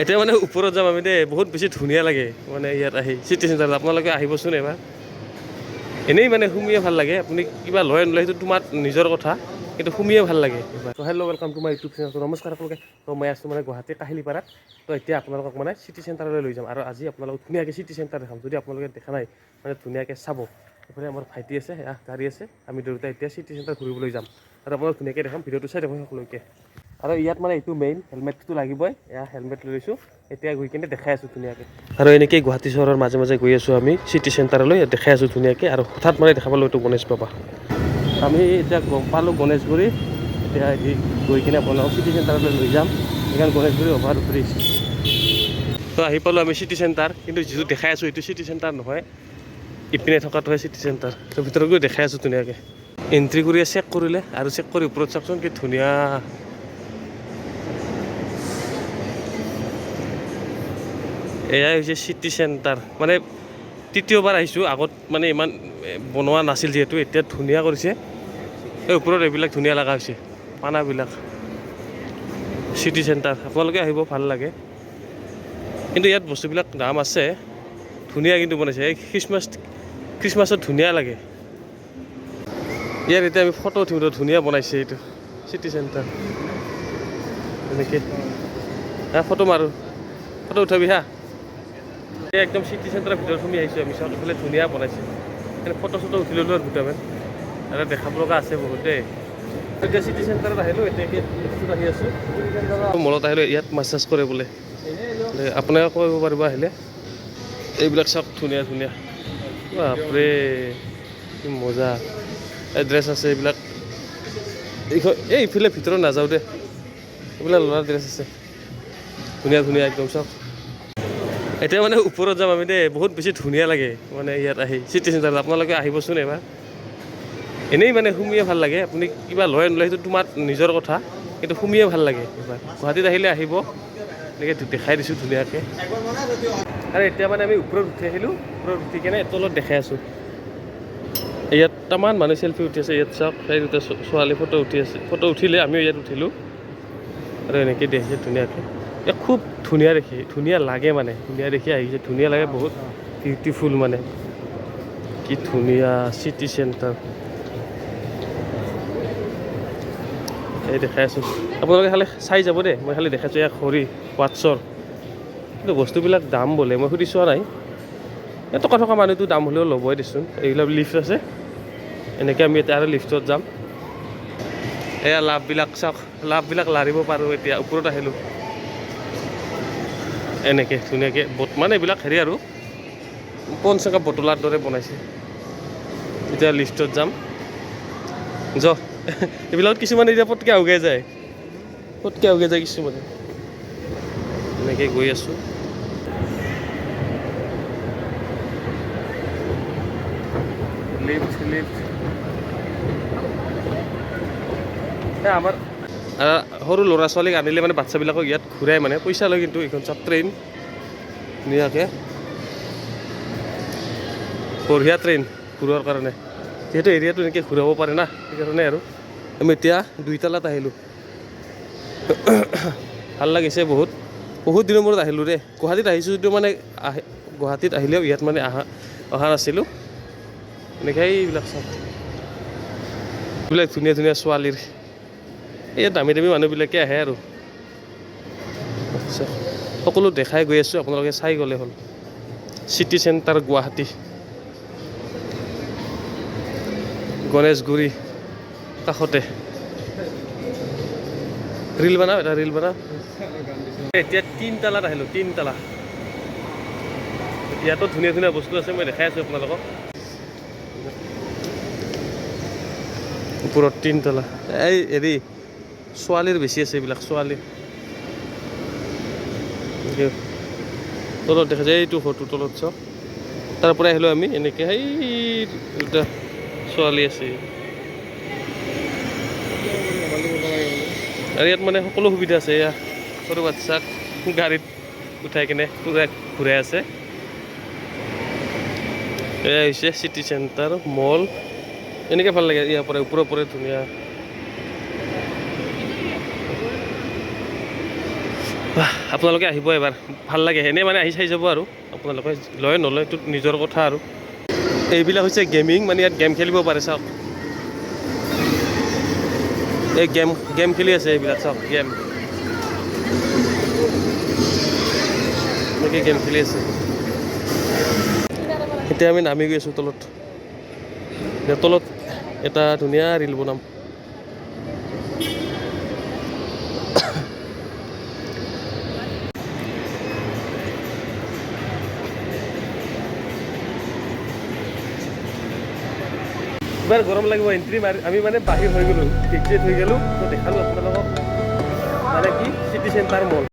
এতিয়া মানে ওপৰত যাম আমি দেই, বহুত বেছি ধুনীয়া লাগে মানে ইয়াত আহি চিটি চেণ্টাৰত। আপোনালোকে আহিবচোন এবাৰ, এনেই মানে সুমিয়ে ভাল লাগে। আপুনি কিবা লয় নলয় সেইটো তোমাৰ নিজৰ কথা, কিন্তু সুমিয়ে ভাল লাগে এবাৰ। তো hello, welcome to my YouTube channel. নমস্কাৰ আপোনালোকে। তো মই আছোঁ মানে গুৱাহাটীৰ কাহিলীপাৰাত। তো এতিয়া আপোনালোকক মানে চিটি চেণ্টাৰলৈ লৈ যাম আৰু আজি আপোনালোকক ধুনীয়াকৈ চিটি চেণ্টাৰ দেখাম। যদি আপোনালোকে দেখা নাই মানে ধুনীয়াকৈ চাব। এইফালে আমাৰ ভাইটি আছে, এয়া গাড়ী আছে। আমি দুয়োটা এতিয়া চিটি চেণ্টাৰ ঘূৰিবলৈ যাম আৰু আপোনালোক ধুনীয়াকৈ দেখাম। ভিডিঅ'টো চাই থাকক সকলোকে। আৰু ইয়াত মানে এইটো মেইন হেলমেটটো লাগিবই। এয়া হেলমেট লৈ লৈছোঁ, এতিয়া গৈ কিনে দেখাই আছোঁ ধুনীয়াকৈ। আৰু এনেকৈ গুৱাহাটী চহৰৰ মাজে মাজে গৈ আছোঁ আমি চিটি চেণ্টাৰলৈ, ইয়াত দেখাই আছোঁ ধুনীয়াকৈ। আৰু হঠাৎ মানে দেখা পালোঁ এইটো গণেশ বাবা। আমি এতিয়া গম পালোঁ গণেশগুৰি। এতিয়া এই গৈ কিনে আপোনালোকক চিটি চেণ্টাৰলৈ লৈ যাম। সেইখন গণেশগুৰি অভাৰ ব্ৰিজ। তো আহি পালোঁ আমি চিটি চেণ্টাৰ, কিন্তু যিটো দেখাই আছোঁ এইটো চিটি চেণ্টাৰ নহয়, ইপিনে থকাটোহে চিটি চেণ্টাৰ। তো ভিতৰত গৈ দেখাই আছোঁ ধুনীয়াকৈ। এণ্ট্ৰি কৰি চেক কৰিলে আৰু চেক কৰি ওপৰত চাওকচোন কি ধুনীয়া। এয়াই হৈছে চিটি চেণ্টাৰ। মানে তৃতীয়বাৰ আহিছোঁ, আগত মানে ইমান বনোৱা নাছিল যিহেতু, এতিয়া ধুনীয়া কৰিছে। এই ওপৰত এইবিলাক ধুনীয়া লগা হৈছে পানাবিলাক। চিটি চেণ্টাৰ আপোনালোকে আহিব, ভাল লাগে। কিন্তু ইয়াত বস্তুবিলাক দাম আছে, ধুনীয়া কিন্তু বনাইছে। এই খ্ৰীষ্টমাছত ধুনীয়া লাগে ইয়াত। এতিয়া আমি ফটো উঠিম, ধুনীয়া বনাইছে এইটো চিটি চেণ্টাৰ। এনেকৈ হা ফটো মাৰোঁ, ফটো উঠাবি হা। এই একদম চিটি চেণ্টাৰৰ ভিতৰত সোমাই আহিছোঁ আমি। চাওক এইফালে ধুনীয়া বনাইছে, এনে ফটো চটো উঠি ল'লোঁ আৰু দুটামান। আৰু দেখাব লগা আছে বহুত দেই। এতিয়া চিটি চেণ্টাৰত আহিলোঁ, এতিয়া লিফ্টত আহি আছোঁ। মলত আহিলোঁ, ইয়াত মাছাজ কৰে বোলে, আপোনালোকে কৰিব পাৰিব আহিলে। এইবিলাক চাওক ধুনীয়া ধুনীয়া, বাপৰে কি মজা। এই ড্ৰেছ আছে এইবিলাক। এইখন এই ইফালে ভিতৰত নাযাওঁ দে। এইবিলাক ল'ৰাৰ ড্ৰেছ আছে, ধুনীয়া ধুনীয়া একদম চাওক। এতিয়া মানে ওপৰত যাম আমি দেই, বহুত বেছি ধুনীয়া লাগে মানে ইয়াত আহি চিটি চেণ্টাৰত। আপোনালোকে আহিবচোন এবাৰ, এনেই মানে সুমিয়ে ভাল লাগে। আপুনি কিবা লয় নলয় সেইটো তোমাৰ নিজৰ কথা, কিন্তু সুমিয়ে ভাল লাগে এবাৰ। গুৱাহাটীত আহিলে আহিব, এনেকৈ দেখাই দিছোঁ ধুনীয়াকৈ। আৰু এতিয়া মানে আমি ওপৰত উঠি আহিলোঁ, ওপৰত উঠি কেনে তলত দেখাই আছোঁ। ইয়াত তামান মানুহ চেলফি উঠি আছে। ইয়াত চাওক, সেই দুটা ছোৱালী ফটো উঠি আছে। ফটো উঠিলে, আমিও ইয়াত উঠিলোঁ। আৰু এনেকৈ দেখিছে ধুনীয়াকৈ। এই খুব ধুনীয়া দেখি, ধুনীয়া লাগে মানে, ধুনীয়া দেখি আহিছে, ধুনীয়া লাগে, বহুত বিউটিফুল মানে। কি ধুনীয়া চিটি চেণ্টাৰ এই দেখাই আছোঁ। আপোনালোকে খালি চাই যাব দেই, মই খালি দেখাইছোঁ। ইয়াক ঘড়ী ৱাটছৰ, কিন্তু বস্তুবিলাক দাম বোলে, মই সুধি চোৱা নাই। এই টকা থকা মানুহটো দাম হ'লেও ল'বই দেচোন। এইবিলাক লিফ্ট আছে, এনেকৈ আমি এতিয়া আৰু লিফ্টত যাম। এয়া লাভবিলাক চাওক, লাভবিলাক লাৰিব পাৰোঁ। এতিয়া ওপৰত আহিলোঁ, এনেকৈ ধুনীয়াকৈ বট মানে এইবিলাক হেৰি আৰু পঞ্চকা বটলাৰ দৰে বনাইছে। এতিয়া লিফ্টত যাম। য এইবিলাকত কিছুমানে এতিয়া পটকৈ আউগাই যায়, পটকৈ আউগাই যায় কিছুমানে। এনেকৈ গৈ আছোঁ। লিফ্ট লিফ্ট এই আমাৰ সৰু ল'ৰা ছোৱালীক আনিলে মানে বাচ্ছাবিলাকক ইয়াত ঘূৰাই মানে পইচা লয়। কিন্তু এইখন চব ট্ৰেইন ধুনীয়াকৈ বঢ়িয়া ট্ৰেইন ঘূৰোৱাৰ কাৰণে, যিহেতু এৰিয়াটো এনেকৈ ঘূৰাব পাৰে না, সেইকাৰণে। আৰু আমি এতিয়া দুইতলাত আহিলোঁ, ভাল লাগিছে বহুত। বহুত দিনৰ মূৰত আহিলোঁ দেই। গুৱাহাটীত আহিছোঁ যদিও মানে আহি গুৱাহাটীত আহিলেও ইয়াত মানে অহা নাছিলোঁ। এনেকৈ এইবিলাক চাওক, এইবিলাক ধুনীয়া ধুনীয়া ছোৱালীৰ। ইয়াত দামী দামী মানুহবিলাকে আহে আৰু। আচ্ছা, সকলো দেখাই গৈ আছোঁ, আপোনালোকে চাই গ'লে হ'ল। চিটি চেণ্টাৰ গুৱাহাটী, গণেশগুৰি কাষতে। ৰিল বনাও, এটা ৰিল বনাও। এতিয়া তিনতালাত আহিলোঁ, তিনতালা। ইয়াতো ধুনীয়া ধুনীয়া বস্তু আছে, মই দেখাই আছোঁ আপোনালোকক। ওপৰত তিনতলা। এই হেৰি ছোৱালীৰ বেছি আছে এইবিলাক, ছোৱালী। তলত দেখা যায় এইটো ঘৰটো তলত চাওক। তাৰ পৰা আহিলোঁ আমি এনেকৈ। সেই দুটা ছোৱালী আছে। আৰু ইয়াত মানে সকলো সুবিধা আছে। এয়া সৰু বাচ্ছাক গাড়ীত উঠাই কিনে পুৰা ঘূৰাই আছে। এয়া হৈছে চিটি চেণ্টাৰ মল। এনেকৈ ভাল লাগে ইয়াৰ পৰা ওপৰৰ পৰা ধুনীয়া। বাহ, আপোনালোকে আহিব এবাৰ, ভাল লাগে। এনেই মানে আহি চাই যাব আৰু আপোনালোকে লয় নলয় এইটো নিজৰ কথা আৰু। এইবিলাক হৈছে গেমিং, মানে ইয়াত গেম খেলিব পাৰে। চাওক, এই গেম গেম খেলি আছে এইবিলাক। চাওক, গেম, এনেকৈ গেম খেলি আছে। এতিয়া আমি নামি গৈ আছোঁ তলত। এতিয়া তলত এটা ধুনীয়া ৰিল বনাম। ইমান গৰম লাগিব। এণ্ট্ৰি মাৰি আমি মানে বাহিৰ হৈ গ'লোঁ, এক্সিট হৈ গ'লোঁ। তো দেখালোঁ আপোনালোকক মানে কি চিটি চেণ্টাৰ মল।